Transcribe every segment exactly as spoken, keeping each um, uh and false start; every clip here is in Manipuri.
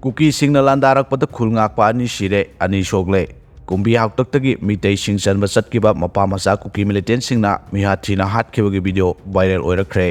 ꯀꯨꯀꯤꯁꯤꯡꯅ ꯂꯥꯟꯗꯥꯔꯛꯄꯗ ꯈꯨꯜ ꯉꯥꯛꯄ ꯑꯅꯤ ꯁꯤꯔꯦ, ꯑꯅꯤ ꯁꯣꯛꯂꯦ꯫ ꯀꯨꯝꯕꯤ ꯍꯥꯛꯇꯛꯇꯒꯤ ꯃꯤꯇꯩꯁꯤꯡ ꯆꯟꯕ ꯆꯠꯈꯤꯕ ꯃꯄꯥ ꯃꯆꯥ ꯀꯨꯀꯤ ꯃꯤꯂꯤꯇꯦꯟꯁꯤꯡꯅ ꯃꯤꯍꯥꯠ ꯊꯤꯅ ꯍꯥꯠꯈꯤꯕꯒꯤ ꯚꯤꯗꯤꯑꯣ ꯚꯥꯏꯔꯦꯜ ꯑꯣꯏꯔꯛꯈ꯭ꯔꯦ꯫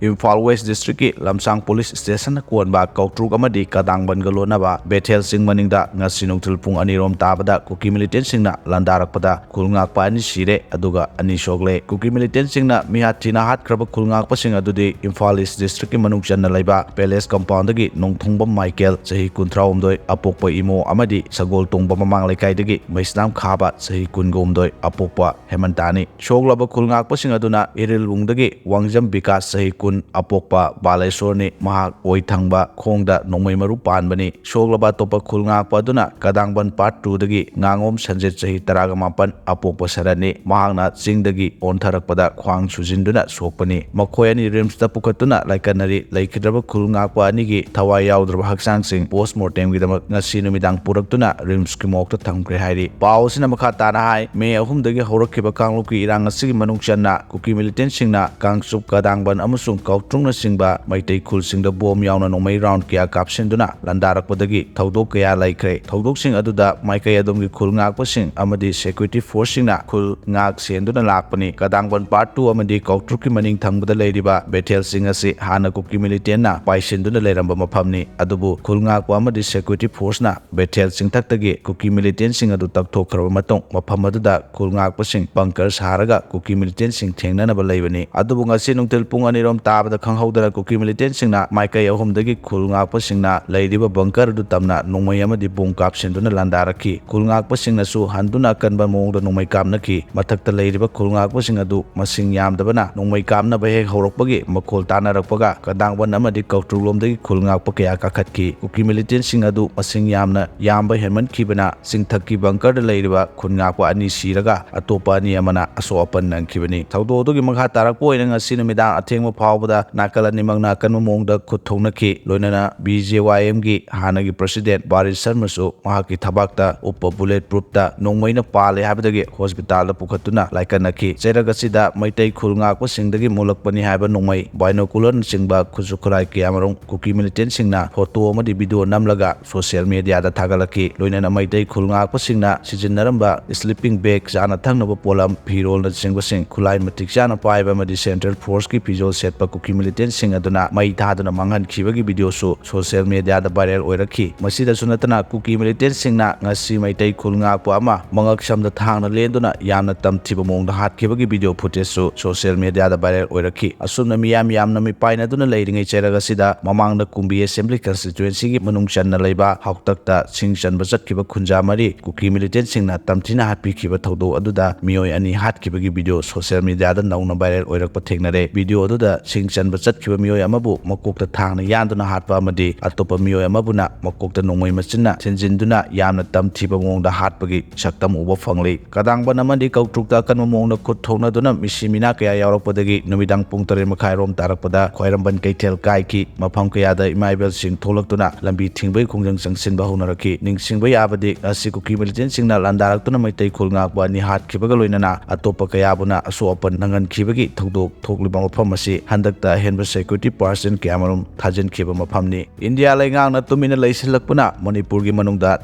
ꯏꯝꯐꯥꯜ ꯋꯦꯁ ꯗꯤꯁꯇ꯭ꯔꯤꯛꯀꯤ ꯂꯝꯁꯥꯡ ꯄꯨꯂꯤꯁ ꯁ꯭ꯇꯦꯁꯟꯅ ꯀꯣꯟꯕ ꯀꯧꯇ꯭ꯔꯨꯛ ꯑꯃꯗꯤ ꯀꯗꯥꯡꯕꯟꯒ ꯂꯣꯟꯅꯕ ꯕꯦꯊꯦꯜ ꯆꯤꯡ ꯃꯅꯤꯡꯗ ꯉꯁꯤ ꯅꯨꯡꯊꯤꯜ ꯄꯨꯡ ꯑꯅꯤꯔꯣꯝ ꯇꯥꯕꯗ ꯀꯨꯀꯤ ꯃꯤꯂꯤꯇꯦꯟꯁꯤꯡꯅ ꯂꯥꯟꯗꯥꯔꯛꯄꯗ ꯈꯨꯜ ꯉꯥꯛꯄ ꯑꯅꯤ ꯁꯤꯔꯦ, ꯑꯗꯨꯒ ꯑꯅꯤ ꯁꯣꯛꯂꯦ꯫ ꯀꯨꯀꯤ ꯃꯤꯂꯤꯇꯦꯟꯁꯤꯡꯅ ꯃꯤꯍꯥꯠ ꯊꯤꯅ ꯍꯥꯠꯈ꯭ꯔꯕ ꯈꯨꯜ ꯉꯥꯛꯄꯁꯤꯡ ꯑꯗꯨꯗꯤ ꯏꯝꯐꯥꯜ ꯏꯁ ꯗꯤꯁꯇ꯭ꯔꯤꯛꯀꯤ ꯃꯅꯨꯡ ꯆꯟꯅ ꯂꯩꯕ ꯄꯦꯂꯦꯁ ꯀꯝꯄꯥꯎꯟꯗꯒꯤ ꯅꯣꯡꯊꯣꯡꯕꯝ ꯃꯥꯏꯀꯦꯜ, ꯆꯍꯤ ꯀꯨꯟꯊ꯭ꯔꯥꯍꯨꯝꯗꯣꯏ, ꯑꯄꯣꯛꯄ ꯏꯃꯣ ꯑꯃꯗꯤ ꯁꯒꯣꯜ ꯇꯣꯡꯕ ꯃꯃꯥꯡ ꯂꯩꯀꯥꯏꯗꯒꯤ ꯃꯩꯁꯅꯥꯝ ꯈꯥꯕ, ꯆꯍꯤ ꯀꯨꯟꯒꯍꯨꯝꯗꯣꯏ, ꯑꯄꯣꯛꯄ ꯍꯦꯃꯟꯇꯥꯅꯤ꯫ ꯁꯣꯛꯂꯕ ꯈꯨꯜ ꯉꯥꯛꯄꯁꯤꯡ ꯑꯗꯨꯅ ꯏꯔꯤꯜꯕꯨꯡꯗꯒꯤ ꯋꯥꯡꯖꯝ ꯕꯤꯀꯥꯁ, ꯆꯍꯤ ꯀꯨꯟ, ꯑꯄꯣꯛꯄ ꯕꯥꯂꯦꯁꯣꯔꯅꯤ꯫ ꯃꯍꯥꯛ ꯑꯣꯏ ꯊꯪꯕ ꯈꯣꯡꯗ ꯅꯣꯡꯃꯩ ꯃꯔꯨ ꯄꯥꯟꯕꯅꯤ꯫ ꯁꯣꯛꯂꯕ ꯑꯇꯣꯞꯄ ꯈꯨꯜ ꯉꯥꯛꯄ ꯑꯗꯨꯅ ꯀꯗꯥꯡꯕꯟ ꯄꯥꯔꯠ ꯇꯨꯗꯒꯤ ꯉꯥꯉꯣꯝ ꯁꯟꯖꯤꯠ, ꯆꯍꯤ ꯇꯔꯥꯒ ꯃꯥꯄꯟ, ꯑꯄꯣꯛꯄ ꯁꯔꯠꯅꯤ꯫ ꯃꯍꯥꯛꯅ ꯆꯤꯡꯗꯒꯤ ꯑꯣꯟꯊꯔꯛꯄꯗ ꯈ꯭ꯋꯥꯡ ꯁꯨꯖꯤꯟꯗꯨꯅ ꯁꯣꯛꯄꯅꯤ꯫ ꯃꯈꯣꯏ ꯑꯅꯤ ꯔꯤꯝꯁꯇ ꯄꯨꯈꯠꯇꯨꯅ ꯂꯥꯏꯀꯠꯅꯔꯤ꯫ ꯂꯩꯈꯤꯗ꯭ꯔꯕ ꯈꯨꯜ ꯉꯥꯛꯄ ꯑꯅꯤꯒꯤ ꯊꯋꯥꯏ ꯌꯥꯎꯗ꯭ꯔꯕ ꯍꯛꯆꯥꯡꯁꯤꯡ ꯄꯣꯁꯃꯣꯔꯇꯦꯝꯒꯤꯗꯃꯛ ꯉꯁꯤ ꯅꯨꯃꯤꯗꯥꯡ ꯄꯨꯔꯛꯇꯨꯅ ꯔꯤꯝꯁꯀꯤ ꯃꯣꯔꯒꯇ ꯊꯝꯈ꯭ꯔꯦ ꯍꯥꯏꯔꯤ꯫ ꯄꯥꯎ ꯑꯁꯤꯅ ꯃꯈꯥ ꯇꯥꯅ ꯍꯥꯏ, ꯃꯦ ꯑꯍꯨꯝꯗꯒꯤ ꯍꯧꯔꯛꯈꯤꯕ ꯀꯥꯡꯂꯨꯞꯀꯤ ꯏꯔꯥꯡ ꯑꯁꯤꯒꯤ ꯃꯅꯨꯡ ꯆꯟꯅ ꯀꯨꯀꯤ ꯃꯤꯂꯤꯇꯦꯟꯁꯤꯡꯅ ꯀꯥꯡꯆꯨꯞ ꯀꯗꯥꯡꯕꯟ ꯑꯃꯁꯨꯡ ꯀꯥꯎꯇ꯭ꯔꯨꯡꯅꯆꯤꯡꯕ ꯃꯩꯇꯩ ꯈꯨꯜꯁꯤꯡꯗ ꯕꯣꯝ ꯌꯥꯎꯅ ꯅꯣꯡꯃꯩ ꯔꯥꯎꯟ ꯀꯌꯥ ꯀꯥꯞꯁꯤꯟꯗꯨꯅ ꯂꯥꯟꯗꯥꯔꯛꯄꯗꯒꯤ ꯊꯧꯗꯣꯛ ꯀꯌꯥ ꯂꯩꯈ꯭ꯔꯦ꯫ ꯊꯧꯗꯣꯛꯁꯤꯡ ꯑꯗꯨꯗ ꯃꯥꯏꯀꯩ ꯑꯗꯣꯝꯒꯤ ꯈꯨꯜ ꯉꯥꯛꯄꯁꯤꯡ ꯑꯃꯗꯤ ꯁꯦꯀ꯭ꯌꯨꯔꯤꯇꯤ ꯐꯣꯔꯁꯁꯤꯡꯅ ꯈꯨꯜ ꯉꯥꯛ ꯁꯦꯟꯗꯨꯅ ꯂꯥꯛꯄꯅꯤ꯫ ꯀꯗꯥꯡꯕꯟ ꯄꯥꯔꯠ ꯇꯨ ꯑꯃꯗꯤ ꯀꯥꯎꯇ꯭ꯔꯨꯛꯀꯤ ꯃꯅꯤꯡ ꯊꯪꯕꯗ ꯂꯩꯔꯤꯕ ꯕꯦꯊꯦꯜꯁꯤꯡ ꯑꯁꯤ ꯍꯥꯟꯅ ꯀꯨꯀꯤ ꯃꯤꯂꯤꯇꯦꯟꯅ ꯄꯥꯏꯁꯤꯟꯗꯨꯅ ꯂꯩꯔꯝꯕ ꯃꯐꯝꯅꯤ꯫ ꯑꯗꯨꯕꯨ ꯈꯨꯜ ꯉꯥꯛꯄ ꯑꯃꯗꯤ ꯁꯦꯀ꯭ꯌꯨꯔꯤꯇꯤ ꯐꯣꯔꯁꯅ ꯕꯦꯊꯦꯜ ꯆꯤꯡꯊꯛꯇꯒꯤ ꯀꯨꯀꯤ ꯃꯤꯂꯤꯇꯦꯟꯁꯤꯡ ꯑꯗꯨ ꯇꯛꯊꯣꯛꯈ꯭ꯔꯕ ꯃꯇꯨꯡ, ꯃꯐꯝ ꯑꯗꯨꯗ ꯈꯨꯜ ꯉꯥꯛꯄꯁꯤꯡ ꯕꯪꯀꯔ ꯁꯥꯔꯒ ꯀꯨꯀꯤ ꯃꯤꯂꯤꯇꯦꯟꯁꯤꯡ ꯊꯦꯡꯅꯅꯕ ꯂꯩꯕꯅꯤ꯫ ꯑꯗꯨꯕꯨ ꯉꯁꯤ ꯅꯨꯡꯊꯤꯜ ꯄꯨꯡ ꯑꯅꯤꯔꯣꯝ ꯇꯥꯕꯗ ꯈꯪꯍꯧꯗꯅ ꯀꯨꯀꯤ ꯃꯤꯂꯤꯇꯦꯟꯁꯤꯡꯅ ꯃꯥꯏꯀꯩ ꯑꯍꯨꯝꯗꯒꯤ ꯈꯨꯜ ꯉꯥꯛꯄꯁꯤꯡꯅ ꯂꯩꯔꯤꯕ ꯕꯪꯀꯔ ꯑꯗꯨ ꯇꯝꯅ ꯅꯣꯡꯃꯩ ꯑꯃꯗꯤ ꯕꯣꯝ ꯀꯥꯞꯁꯤꯟꯗꯨꯅ ꯂꯥꯟꯗꯥꯔꯛꯈꯤ꯫ ꯈꯨꯜ ꯉꯥꯛꯄꯁꯤꯡꯅꯁꯨ ꯍꯟꯗꯨꯅ ꯑꯀꯟꯕ ꯃꯑꯣꯡꯗ ꯅꯣꯡꯃꯩ ꯀꯥꯞꯅꯈꯤ꯫ ꯃꯊꯛꯇ ꯂꯩꯔꯤꯕ ꯈꯨꯜ ꯉꯥꯛꯄꯁꯤꯡ ꯑꯗꯨ ꯃꯁꯤꯡ ꯌꯥꯝꯗꯕꯅ ꯅꯣꯡꯃꯩ ꯀꯥꯞꯅꯕ ꯍꯦꯛ ꯍꯧꯔꯛꯄꯒꯤ ꯃꯈꯣꯜ ꯇꯥꯅꯔꯛꯄꯒ ꯀꯗꯥꯡꯕꯟ ꯑꯃꯗꯤ ꯀꯧꯇ꯭ꯔꯨꯛꯂꯣꯝꯗꯒꯤ ꯈꯨꯜ ꯉꯥꯛꯄ ꯀꯌꯥ ꯀꯥꯈꯠꯈꯤ꯫ ꯀꯨꯀꯤ ꯃꯤꯂꯤꯇꯦꯟꯁꯤꯡ ꯑꯗꯨ ꯃꯁꯤꯡ ꯌꯥꯝꯅ ꯌꯥꯝꯕ ꯍꯦꯟꯃꯟꯈꯤꯕꯅ ꯆꯤꯡꯊꯛꯀꯤ ꯕꯪꯀꯔꯗ ꯂꯩꯔꯤꯕ ꯈꯨꯟ ꯉꯥꯛꯄ ꯑꯅꯤ ꯁꯤꯔꯒ ꯑꯇꯣꯞꯄ ꯑꯅꯤ ꯑꯃꯅ ꯑꯁꯣꯛ ꯑꯄꯟ ꯅꯪꯈꯤꯕꯅꯤ꯫ ꯊꯧꯗꯣꯛ ꯑꯗꯨꯒꯤ ꯃꯈꯥ ꯇꯥꯔꯛꯄ ꯑꯣꯏꯅ ꯉꯁꯤ ꯅꯨꯃꯤꯗꯥꯡ ꯑꯊꯦꯡꯕ ꯐꯥꯎ ꯐꯥꯎꯕꯗ ꯅꯥꯀꯜ ꯑꯅꯤꯃꯛꯅ ꯑꯀꯟꯕ ꯃꯑꯣꯡꯗ ꯈꯨꯠ ꯊꯣꯛꯅꯈꯤ꯫ ꯂꯣꯏꯅꯅ B J Y M ꯒꯤ ꯍꯥꯟꯅꯒꯤ president ꯕꯥꯔꯤꯁ ꯁꯔꯃꯁꯨ ꯃꯍꯥꯛꯀꯤ ꯊꯕꯥꯛꯇ ꯎꯞꯄ bullet proof ꯇ ꯅꯣꯡꯃꯩꯅ ꯄꯥꯜꯂꯦ ꯍꯥꯏꯕꯗꯒꯤ hospital ꯗ ꯄꯨꯈꯠꯇꯨꯅ ꯂꯥꯏꯀꯠꯅꯈꯤ꯫ ꯆꯩꯔꯛ ꯑꯁꯤꯗ ꯃꯩꯇꯩ ꯈꯨꯜ ꯉꯥꯛꯄꯁꯤꯡꯗꯒꯤ ꯃꯨꯜꯂꯛꯄꯅꯤ ꯍꯥꯏꯕ ꯅꯣꯡꯃꯩ, binocular ꯅꯆꯤꯡꯕ ꯈꯨꯠꯁꯨ ꯈꯨꯠꯂꯥꯏ ꯀꯌꯥꯃꯔꯨꯝ ꯀꯨꯀꯤ militant ꯁꯤꯡꯅ photo ꯑꯃꯗꯤ video ꯅꯝꯂꯒ social media ꯗ ꯊꯥꯒꯠꯂꯛꯈꯤ꯫ ꯂꯣꯏꯅꯅ ꯃꯩꯇꯩ ꯈꯨꯜ ꯉꯥꯛꯄꯁꯤꯡꯅ ꯁꯤꯖꯤꯟꯅꯔꯝꯕ sleeping bag, ꯆꯥꯅ ꯊꯛꯅꯕ ꯄꯣꯠꯂꯝ, ꯐꯤꯔꯣꯜꯅꯆꯤꯡꯕꯁꯤꯡ, ꯈꯨꯠꯂꯥꯏ ꯃꯇꯤꯛ ꯆꯥꯅ ꯄꯥꯏꯕ ꯑꯃꯗꯤ central force ꯀꯤ ꯐꯤꯖꯣꯜ ꯁꯦꯠꯄ ꯀꯨꯀꯤ militant ꯁꯤꯡ ꯑꯗꯨꯅ ꯃꯩ ꯊꯥꯗꯨꯅ ꯃꯥꯡꯍꯟꯈꯤꯕꯒꯤ video ꯁꯨ social media ꯗ viral ꯑꯣꯏꯔꯛꯈꯤ꯫ ꯃꯁꯤꯗꯁꯨ ꯅꯠꯇꯅ ꯀꯨꯀꯤ militant ꯁꯤꯡꯅ ꯉꯁꯤ ꯃꯩꯇꯩ ꯈꯨꯜ ꯉꯥꯛꯄ ꯑꯃ ꯃꯉꯛ ꯁꯝꯗ ꯊꯥꯡꯅ ꯂꯦꯟꯗꯨꯅ ꯌꯥꯝꯅ ꯇꯝꯊꯤꯕ ꯃꯑꯣꯡꯗ ꯍꯥꯠꯈꯤꯕꯒꯤ video footage ꯁꯨ social media ꯗ viral ꯑꯣꯏꯔꯛꯈꯤ꯫ ꯑꯁꯨꯝꯅ ꯃꯤꯌꯥꯝ ꯌꯥꯝꯅ ꯃꯤꯄꯥꯏꯅꯗꯨꯅ ꯂꯩꯔꯤꯉꯩ ꯆꯩꯔꯛ ꯑꯁꯤꯗ ꯃꯃꯥꯡꯗ ꯀꯨꯝꯕꯤ assembly constituency ꯒꯤ ꯃꯅꯨꯡ ꯆꯟꯅ ꯂꯩꯕ ꯍꯥꯎꯇꯛꯇ ꯁꯤꯡ ꯆꯟꯕ ꯆꯠꯈꯤꯕ ꯈꯨꯟꯖꯥ ꯃꯔꯤ ꯀꯨꯀꯤ militant ꯁꯤꯡꯅ ꯇꯝꯊꯤꯅ ꯍꯥꯠꯄꯤꯈꯤꯕ ꯊꯧꯗꯣꯛ ꯑꯗꯨꯗ ꯃꯤꯑꯣꯏ ꯑꯅꯤ ꯍꯥꯠꯈꯤꯕꯒꯤ video social media ꯗ ꯅꯧꯅ viral ꯑꯣꯏꯔꯛꯄ ꯊꯦꯡꯅꯔꯦ꯫ Video ꯑꯗꯨꯗ ꯁꯤꯡ ꯆꯟꯕ ꯆꯠꯈꯤꯕ ꯃꯤꯑꯣꯏ ꯑꯃꯕꯨ ꯃꯀꯣꯛꯇ ꯊꯥꯡꯅ ꯌꯥꯟꯗꯨꯅ ꯍꯥꯠꯄ ꯑꯃꯗꯤ ꯑꯇꯣꯞꯄ ꯃꯤꯑꯣꯏ ꯑꯃꯕꯨꯅ ꯃꯀꯣꯛꯇ ꯅꯣꯡꯃꯩ ꯃꯆꯤꯟꯅ ꯊꯤꯟꯖꯤꯟꯗꯨꯅ ꯌꯥꯝꯅ ꯇꯝꯊꯤꯕ ꯃꯑꯣꯡꯗ ꯍꯥꯠꯄꯒꯤ ꯁꯛꯇꯝ ꯎꯕ ꯐꯪꯂꯤ꯫ ꯀꯗꯥꯡꯕꯟ ꯑꯃꯗꯤ ꯀꯧꯇ꯭ꯔꯨꯛꯇ ꯑꯀꯟꯕ ꯃꯑꯣꯡꯗ ꯈꯨꯠ ꯊꯣꯛꯅꯗꯨꯅ ꯃꯤꯁꯤ ꯃꯤꯅꯥ ꯀꯌꯥ ꯌꯥꯎꯔꯛꯄꯗꯒꯤ ꯅꯨꯃꯤꯗꯥꯡ ꯄꯨꯡ ꯇꯔꯦꯠ ꯃꯈꯥꯏ ꯔꯣꯝ ꯇꯥꯔꯛꯄꯗ ꯈ꯭ꯋꯥꯏꯔꯝꯕꯟ ꯀꯩꯊꯦꯜ ꯀꯥꯏꯈꯤ꯫ ꯃꯐꯝ ꯀꯌꯥꯗ ꯏꯃꯥ ꯏꯕꯦꯜꯁꯤꯡ ꯊꯣꯛꯂꯛꯇꯨꯅ ꯂꯝꯕꯤ ꯊꯤꯡꯕꯒꯤ ꯈꯣꯡꯖꯪ ꯆꯪꯁꯤꯟꯕ ꯍꯧꯅꯔꯛꯈꯤ꯫ ꯅꯤꯡꯁꯤꯡꯕ ꯌꯥꯕꯗꯤ ꯉꯁꯤ ꯀꯨꯀꯤ militant ꯁꯤꯡꯅ ꯂꯥꯟꯗꯥꯔꯛꯇꯨꯅ ꯃꯩꯇꯩ ꯈꯨꯜ ꯉꯥꯛꯄ ꯑꯅꯤ ꯍꯥꯠꯈꯤꯕꯒ ꯂꯣꯏꯅꯅ ꯑꯇꯣꯞꯄ ꯀꯌꯥꯕꯨꯅ ꯑꯁꯣꯛ ꯑꯄꯟ ꯅꯪꯍꯟꯈꯤꯕꯒꯤ ꯊꯧꯗꯣꯛ ꯊꯣꯛꯂꯤꯕ ꯃꯐꯝ ꯑꯁꯤ ꯍꯟꯗꯛꯇ ꯑꯍꯦꯟꯕ security personnel ꯀꯌꯥꯃꯔꯨꯝ ꯊꯥꯖꯤꯟꯈꯤꯕ ꯃꯐꯝꯅꯤ꯫ ꯏꯟꯗꯤꯌꯥ ꯂꯩꯉꯥꯛꯅ ꯇꯨꯃꯤꯟꯅ ꯂꯩꯁꯤꯜꯂꯛꯄꯅ ꯃꯅꯤꯄꯨꯔꯒꯤ ꯃꯅꯨꯡꯗ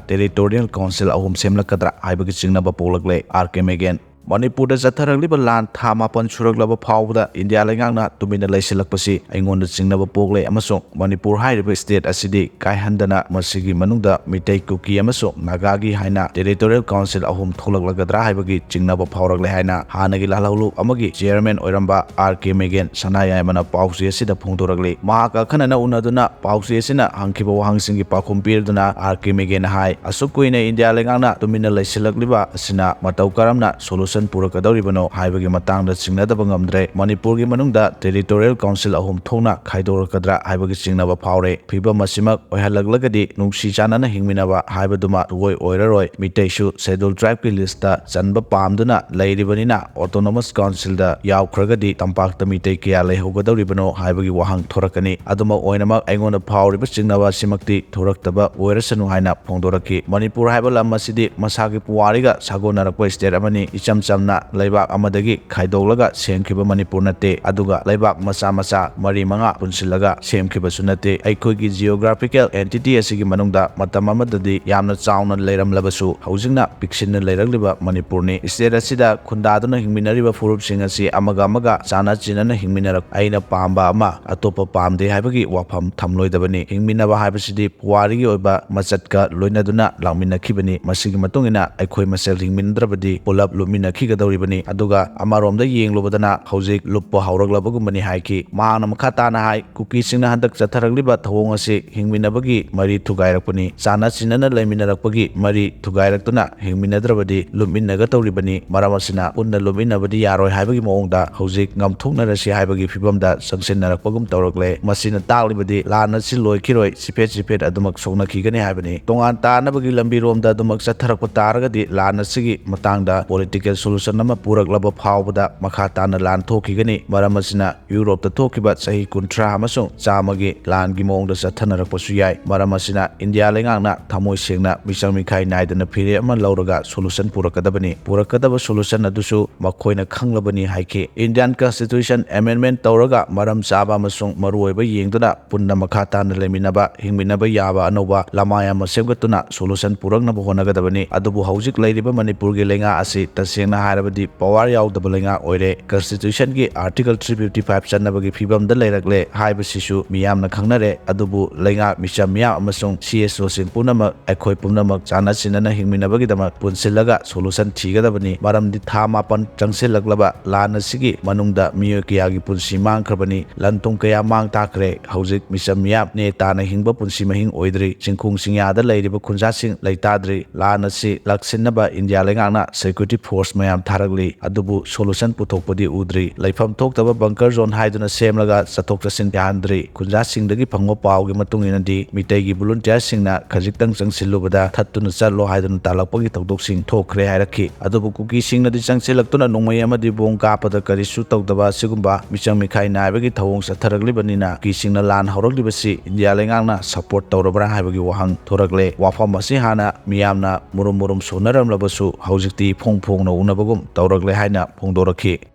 territorial council ꯑꯍꯨꯝ ꯁꯦꯝꯂꯛꯀꯗ꯭ꯔꯥ ꯍꯥꯏꯕꯒꯤ ꯆꯤꯡꯅꯕ ꯄꯣꯛꯂꯛꯂꯦ꯫ R K ꯃꯦꯒꯦꯟ꯫ ꯃꯅꯤꯄꯨꯔꯗ ꯆꯠꯊꯔꯛꯂꯤꯕ ꯂꯥꯟ ꯊꯥ ꯃꯥꯄꯟ ꯁꯨꯔꯛꯂꯕ ꯐꯥꯎꯕꯗ ꯏꯟꯗꯤꯌꯥ ꯂꯩꯉꯥꯛꯅ ꯇꯨꯃꯤꯟꯅ ꯂꯩꯁꯤꯜꯂꯛꯄꯁꯤ ꯑꯩꯉꯣꯟꯗ ꯆꯤꯡꯅꯕ ꯄꯣꯛꯂꯦ ꯑꯃꯁꯨꯡ ꯃꯅꯤꯄꯨꯔ ꯍꯥꯏꯔꯤꯕ state ꯑꯁꯤꯗꯤ ꯀꯥꯏꯍꯟꯗꯅ ꯃꯁꯤꯒꯤ ꯃꯅꯨꯡꯗ ꯃꯤꯇꯩ, ꯀꯨꯀꯤ ꯑꯃꯁꯨꯡ ꯅꯥꯒꯥꯒꯤ ꯍꯥꯏꯅ territorial council ꯑꯍꯨꯝ ꯊꯣꯛꯂꯛꯂꯒꯗ꯭ꯔꯥ ꯍꯥꯏꯕꯒꯤ ꯆꯤꯡꯅꯕ ꯐꯥꯎꯔꯛꯂꯦ ꯍꯥꯏꯅ ꯍꯥꯟꯅꯒꯤ ꯂꯥꯜꯍꯧꯂꯨꯞ ꯑꯃꯒꯤ chairman ꯑꯣꯏꯔꯝꯕ R K ꯃꯦꯒꯦꯟ ꯁꯅꯥꯌꯥꯏꯃꯅ ꯄꯥꯎꯆꯦ ꯑꯁꯤꯗ ꯐꯣꯡꯗꯣꯔꯛꯂꯤ꯫ ꯃꯍꯥꯛꯀ ꯑꯈꯟꯅꯅ ꯎꯅꯗꯨꯅ ꯄꯥꯎꯆꯦ ꯑꯁꯤꯅ ꯍꯪꯈꯤꯕ ꯋꯥꯍꯪꯁꯤꯡꯒꯤ ꯄꯥꯎꯈꯨꯝ ꯄꯤꯔꯗꯨꯅ R K ꯃꯦꯒꯦꯟꯅ ꯍꯥꯏ, ꯑꯁꯨꯛ ꯀꯨꯏꯅ ꯏꯟꯗꯤꯌꯥ ꯂꯩꯉꯥꯛꯅ ꯇꯨꯃꯤꯟꯅ ꯂꯩꯁꯤꯜꯂꯛꯂꯤꯕ ꯑꯁꯤꯅ ꯃꯇꯧ ꯀꯔꯝꯅ solution ꯁꯟ ꯄꯨꯔꯛꯀꯗꯧꯔꯤꯕꯅꯣ ꯍꯥꯏꯕꯒꯤ ꯃꯇꯥꯡꯗ ꯆꯤꯡꯅꯗꯕ ꯉꯝꯗ꯭ꯔꯦ꯫ ꯃꯅꯤꯄꯨꯔꯒꯤ ꯃꯅꯨꯡꯗ territorial council ꯑꯍꯨꯝ ꯊꯣꯛꯅ ꯈꯥꯏꯗꯣꯔꯛꯀꯗ꯭ꯔꯥ ꯍꯥꯏꯕꯒꯤ ꯆꯤꯡꯅꯕ ꯐꯥꯎꯔꯦ꯫ ꯐꯤꯕꯝ ꯑꯁꯤꯃꯛ ꯑꯣꯏꯍꯜꯂꯛꯂꯒꯗꯤ ꯅꯨꯡꯁꯤ ꯆꯥꯟꯅꯅ ꯍꯤꯡꯃꯤꯟꯅꯕ ꯍꯥꯏꯕꯗꯨꯃ ꯁꯨꯡꯑꯣꯏ ꯑꯣꯏꯔꯔꯣꯏ꯫ ꯃꯤꯇꯩꯁꯨ Scheduled Tribeꯀꯤ listꯇ ꯆꯟꯕ ꯄꯥꯝꯗꯨꯅ ꯂꯩꯔꯤꯕꯅꯤꯅ Autonomous Councilꯗ ꯌꯥꯎꯈ꯭ꯔꯒꯗꯤ ꯇꯝꯄꯥꯛꯇ ꯃꯤꯇꯩ ꯀꯌꯥ ꯂꯩꯍꯧꯒꯗꯧꯔꯤꯕꯅꯣ ꯍꯥꯏꯕꯒꯤ ꯋꯥꯍꯪ ꯊꯣꯔꯛꯀꯅꯤ꯫ ꯑꯗꯨꯃꯛ ꯑꯣꯏꯅꯃꯛ ꯑꯩꯉꯣꯟꯗ ꯐꯥꯎꯔꯤꯕ ꯆꯤꯡꯅꯕ ꯑꯁꯤꯃꯛꯇꯤ ꯊꯣꯔꯛꯇꯕ ꯑꯣꯏꯔꯁꯅꯨ ꯍꯥꯏꯅ ꯐꯣꯡꯗꯣꯔꯛꯈꯤ꯫ ꯃꯅꯤꯄꯨꯔ ꯍꯥꯏꯕ ꯂꯝ ꯑꯁꯤꯗꯤ ꯃꯁꯥꯒꯤ ꯄꯨꯋꯥꯔꯤꯒ ꯁꯥꯒꯣꯟꯅꯔꯛꯄ state ꯑꯃꯅꯤ꯫ ꯏꯆꯝ ꯆꯝꯅ ꯂꯩꯕꯥꯛ ꯑꯃꯗꯒꯤ ꯈꯥꯏꯗꯣꯛꯂꯒ ꯁꯦꯝꯈꯤꯕ ꯃꯅꯤꯄꯨꯔ ꯅꯠꯇꯦ, ꯑꯗꯨꯒ ꯂꯩꯕꯥꯛ ꯃꯆꯥ ꯃꯆꯥ ꯃꯔꯤ ꯃꯉꯥ ꯄꯨꯟꯁꯤꯜꯂꯒ ꯁꯦꯝꯈꯤꯕꯁꯨ ꯅꯠꯇꯦ꯫ ꯑꯩꯈꯣꯏꯒꯤ geographical entity ꯑꯁꯤꯒꯤ ꯃꯅꯨꯡꯗ ꯃꯇꯝ ꯑꯃꯗꯗꯤ ꯌꯥꯝꯅ ꯆꯥꯎꯅ ꯂꯩꯔꯝꯂꯕꯁꯨ, ꯍꯧꯖꯤꯛꯅ ꯄꯤꯛꯁꯤꯟꯅ ꯂꯩꯔꯛꯂꯤꯕ ꯃꯅꯤꯄꯨꯔꯅꯤ꯫ State ꯑꯁꯤꯗ ꯈꯨꯟꯗꯥꯗꯨꯅ ꯍꯤꯡꯃꯤꯟꯅꯔꯤꯕ ꯐꯨꯔꯨꯞꯁꯤꯡ ꯑꯁꯤ ꯑꯃꯒ ꯑꯃꯒ ꯆꯥꯟꯅ ꯆꯤꯟꯅꯅ ꯍꯤꯡꯃꯤꯟꯅꯔꯛ ꯑꯩꯅ ꯄꯥꯝꯕ ꯑꯃ ꯑꯇꯣꯞꯄ ꯄꯥꯝꯗꯦ ꯍꯥꯏꯕꯒꯤ ꯋꯥꯐꯝ ꯊꯝꯂꯣꯏꯗꯕꯅꯤ꯫ ꯍꯤꯡꯃꯤꯟꯅꯕ ꯍꯥꯏꯕꯁꯤꯗꯤ ꯄꯨꯋꯥꯔꯤꯒꯤ ꯑꯣꯏꯕ ꯃꯆꯠꯀ ꯂꯣꯏꯅꯗꯨꯅ ꯂꯥꯛꯃꯤꯟꯅꯈꯤꯕꯅꯤ꯫ ꯃꯁꯤꯒꯤ ꯃꯇꯨꯡ ꯏꯟꯅ ꯑꯩꯈꯣꯏ ꯃꯁꯦꯜ ꯍꯤꯡꯃꯤꯟꯅꯗ꯭ꯔꯕꯗꯤ ꯄꯨꯂꯞ ꯂꯨꯞꯃꯤꯟꯅꯈꯤꯒꯗꯧꯔꯤꯕꯅꯤ꯫ ꯑꯗꯨꯒ ꯑꯃꯔꯣꯝꯗ ꯌꯦꯡꯂꯨꯕꯗꯅ ꯍꯧꯖꯤꯛ ꯂꯨꯞꯄ ꯍꯧꯔꯛꯂꯕꯒꯨꯝꯕꯅꯤ ꯍꯥꯏꯈꯤ꯫ ꯃꯍꯥꯛꯅ ꯃꯈꯥ ꯇꯥꯅ ꯍꯥꯏ, ꯀꯨꯀꯤꯁꯤꯡꯅ ꯍꯟꯗꯛ ꯆꯠꯊꯔꯛꯂꯤꯕ ꯊꯧꯑꯣꯡ ꯑꯁꯤ ꯍꯤꯡꯃꯤꯟꯅꯕꯒꯤ ꯃꯔꯤ ꯊꯨꯒꯥꯏꯔꯛꯄꯅꯤ꯫ ꯆꯥꯟꯅ ꯆꯤꯟꯅꯅ ꯂꯩꯃꯤꯟꯅꯔꯛꯄꯒꯤ ꯃꯔꯤ ꯊꯨꯒꯥꯏꯔꯛꯇꯨꯅ ꯍꯤꯡꯃꯤꯟꯅꯗ꯭ꯔꯕꯗꯤ ꯂꯨꯞꯃꯤꯟꯅꯒꯗꯧꯔꯤꯕꯅꯤ꯫ ꯃꯔꯝ ꯑꯁꯤꯅ ꯄꯨꯟꯅ ꯂꯨꯞꯃꯤꯟꯅꯕꯗꯤ ꯌꯥꯔꯣꯏ ꯍꯥꯏꯕꯒꯤ ꯃꯑꯣꯡꯗ ꯍꯧꯖꯤꯛ ꯉꯝꯊꯣꯛꯅꯔꯁꯤ ꯍꯥꯏꯕꯒꯤ ꯐꯤꯕꯝꯗ ꯆꯪꯁꯤꯟꯅꯔꯛꯄꯒꯨꯝ ꯇꯧꯔꯛꯂꯦ꯫ ꯃꯁꯤꯅ ꯇꯥꯛꯂꯤꯕꯗꯤ ꯂꯥꯟ ꯑꯁꯤ ꯂꯣꯏꯈꯤꯔꯣꯏ, ꯆꯤꯐꯦꯠ ꯆꯤꯐꯦꯠ ꯑꯗꯨꯃꯛ ꯁꯣꯛꯅꯈꯤꯒꯅꯤ ꯍꯥꯏꯕꯅꯤ꯫ ꯇꯣꯉꯥꯟ ꯇꯥꯅꯕꯒꯤ ꯂꯝꯕꯤꯔꯣꯝꯗ ꯑꯗꯨꯃꯛ ꯆꯠꯊꯔꯛꯄ ꯇꯥꯔꯒꯗꯤ ꯂꯥꯟ ꯑꯁꯤꯒꯤ ꯃꯇꯥꯡꯗ political solution ꯑꯃ ꯄꯨꯔꯛꯂꯕ ꯐꯥꯎꯕꯗ ꯃꯈꯥ ꯇꯥꯅ ꯂꯥꯟ ꯊꯣꯛꯈꯤꯒꯅꯤ꯫ ꯃꯔꯝ ꯑꯁꯤꯅ ꯌꯨꯔꯣꯞꯇ ꯊꯣꯛꯈꯤꯕ ꯆꯍꯤ ꯀꯨꯟꯊ꯭ꯔꯥ ꯑꯃꯁꯨꯡ ꯆꯥꯝꯃꯒꯤ ꯂꯥꯟꯒꯤ ꯃꯑꯣꯡꯗ ꯆꯠꯊꯅꯔꯛꯄꯁꯨ ꯌꯥꯏ꯫ ꯃꯔꯝ ꯑꯁꯤꯅ ꯏꯟꯗꯤꯌꯥ ꯂꯩꯉꯥꯛꯅ ꯊꯃꯣꯏ ꯁꯦꯡꯅ ꯃꯤꯆꯪ ꯃꯤꯈꯥꯏ ꯅꯥꯏꯗꯅ ꯐꯤꯔꯦꯞ ꯑꯃ ꯂꯧꯔꯒ solution ꯄꯨꯔꯛꯀꯗꯕꯅꯤ꯫ ꯄꯨꯔꯛꯀꯗꯕ solution ꯑꯗꯨꯁꯨ ꯃꯈꯣꯏꯅ ꯈꯪꯂꯕꯅꯤ ꯍꯥꯏꯈꯤ꯫ Indian Constitution amendment ꯇꯧꯔꯒ ꯃꯔꯝ ꯆꯥꯕ ꯑꯃꯁꯨꯡ ꯃꯔꯨꯑꯣꯏꯕ ꯌꯦꯡꯗꯨꯅ ꯄꯨꯟꯅ ꯃꯈꯥ ꯇꯥꯅ ꯂꯩꯃꯤꯟꯅꯕ, ꯍꯤꯡꯃꯤꯟꯅꯕ ꯌꯥꯕ ꯑꯅꯧꯕ ꯂꯃꯥꯏ ꯑꯃ ꯁꯦꯝꯒꯠꯇꯨꯅ solution ꯄꯨꯔꯛꯅꯕ ꯍꯣꯠꯅꯒꯗꯕꯅꯤ꯫ ꯑꯗꯨꯕꯨ ꯍꯧꯖꯤꯛ ꯂꯩꯔꯤꯕ ꯃꯅꯤꯄꯨꯔꯒꯤ ꯂꯩꯉꯥꯛ ꯑꯁꯤ ꯇꯁꯦꯡꯅ ꯍꯥꯏꯔꯕꯗꯤ power ꯌꯥꯎꯗꯕ ꯂꯩꯉꯥꯛ ꯑꯣꯏꯔꯦ꯫ Constitutionꯒꯤ Article three fifty five ꯆꯠꯅꯕꯒꯤ ꯐꯤꯕꯝꯗ ꯂꯩꯔꯛꯂꯦ ꯍꯥꯏꯕꯁꯤꯁꯨ ꯃꯤꯌꯥꯝꯅ ꯈꯪꯅꯔꯦ꯫ ꯑꯗꯨꯕꯨ ꯂꯩꯉꯥꯛ ꯃꯤꯆꯝ ꯃꯤꯌꯥꯝ ꯑꯃꯁꯨꯡ CSOꯁꯤꯡ ꯄꯨꯝꯅꯃꯛ ꯑꯩꯈꯣꯏ ꯄꯨꯝꯅꯃꯛ ꯆꯥꯟꯅ ꯆꯤꯟꯅꯅ ꯍꯤꯡꯃꯤꯟꯅꯕꯒꯤꯗꯃꯛ ꯄꯨꯟꯁꯤꯜꯂꯒ solution ꯊꯤꯒꯗꯕꯅꯤ꯫ ꯃꯔꯝꯗꯤ ꯊꯥ ꯃꯥꯄꯟ ꯆꯪꯁꯤꯜꯂꯛꯂꯕ ꯂꯥꯟ ꯑꯁꯤꯒꯤ ꯃꯅꯨꯡꯗ ꯃꯤꯑꯣꯏ ꯀꯌꯥꯒꯤ ꯄꯨꯟꯁꯤ ꯃꯥꯡꯈ꯭ꯔꯕꯅꯤ, ꯂꯟ ꯊꯨꯝ ꯀꯌꯥ ꯃꯥꯡ ꯇꯥꯛꯈ꯭ꯔꯦ꯫ ꯍꯧꯖꯤꯛ ꯃꯤꯆꯝ ꯃꯤꯌꯥꯝ ꯅꯦ ꯇꯥꯅ ꯍꯤꯡꯕ ꯄꯨꯟꯁꯤ ꯃꯍꯤꯡ ꯑꯣꯏꯗ꯭ꯔꯤ꯫ ꯆꯤꯡꯈꯣꯡ ꯆꯤꯡꯌꯥꯗ ꯂꯩꯔꯤꯕ ꯈꯨꯟꯖꯥꯁꯤꯡ ꯂꯩꯇꯥꯗ꯭ꯔꯤ꯫ ꯂꯥꯟ ꯑꯁꯤ ꯂꯥꯛꯁꯤꯟꯅꯕ ꯏꯟꯗꯤꯌꯥ ꯂꯩꯉꯥꯛꯅ security force ꯃꯌꯥꯝ ꯊꯥꯔꯛꯂꯤ꯫ ꯑꯗꯨꯕꯨ solution ꯄꯨꯊꯣꯛꯄꯗꯤ ꯎꯗ꯭ꯔꯤ꯫ ꯂꯩꯐꯝ ꯊꯣꯛꯇꯕ bunker zone ꯍꯥꯏꯗꯨꯅ ꯁꯦꯝꯂꯒ ꯆꯠꯊꯣꯛ ꯆꯠꯁꯤꯟ ꯌꯥꯍꯟꯗ꯭ꯔꯤ꯫ ꯈꯨꯟꯖꯥꯁꯤꯡꯗꯒꯤ ꯐꯪꯕ ꯄꯥꯎꯒꯤ ꯃꯇꯨꯡ ꯏꯟꯅꯗꯤ, ꯃꯤꯇꯩꯒꯤ volunteerꯁꯤꯡꯅ ꯈꯖꯤꯛꯇꯪ ꯆꯪꯁꯤꯜꯂꯨꯕꯗ ꯊꯠꯇꯨꯅ ꯆꯠꯂꯣ ꯍꯥꯏꯗꯨꯅ ꯇꯥꯜꯂꯛꯄꯒꯤ ꯊꯧꯗꯣꯛꯁꯤꯡ ꯊꯣꯛꯈ꯭ꯔꯦ ꯍꯥꯏꯔꯛꯈꯤ꯫ ꯑꯗꯨꯕꯨ ꯀꯨꯀꯤꯁꯤꯡꯅꯗꯤ ꯆꯪꯁꯤꯜꯂꯛꯇꯨꯅ ꯅꯣꯡꯃꯩ ꯑꯃꯗꯤ ꯕꯣꯝ ꯀꯥꯞꯄꯗ ꯀꯔꯤꯁꯨ ꯇꯧꯗꯕ ꯑꯁꯤꯒꯨꯝꯕ ꯃꯤꯆꯪ ꯃꯤꯈꯥꯏ ꯅꯥꯏꯕꯒꯤ ꯊꯧꯑꯣꯡ ꯆꯠꯊꯔꯛꯂꯤꯕꯅꯤꯅ, ꯀꯨꯀꯤꯁꯤꯡꯅ ꯂꯥꯟ ꯍꯧꯔꯛꯂꯤꯕꯁꯤ ꯏꯟꯗꯤꯌꯥ ꯂꯩꯉꯥꯛꯅ support ꯇꯧꯔꯕ꯭ꯔꯥ ꯍꯥꯏꯕꯒꯤ ꯋꯥꯍꯪ ꯊꯣꯔꯛꯂꯦ꯫ ꯋꯥꯐꯝ ꯑꯁꯤ ꯍꯥꯟꯅ ꯃꯤꯌꯥꯝꯅ ꯃꯨꯔꯨꯝ ꯃꯨꯔꯨꯝ ꯁꯣꯟꯅꯔꯝꯂꯕꯁꯨ, ꯍꯧꯖꯤꯛꯇꯤ ꯐꯣꯡ ꯐꯣꯡꯅ ꯎꯅꯕꯒꯨꯝ ꯇꯧꯔꯛꯂꯦ ꯍꯥꯏꯅ ꯐꯣꯡꯗꯣꯔꯛꯈꯤ꯫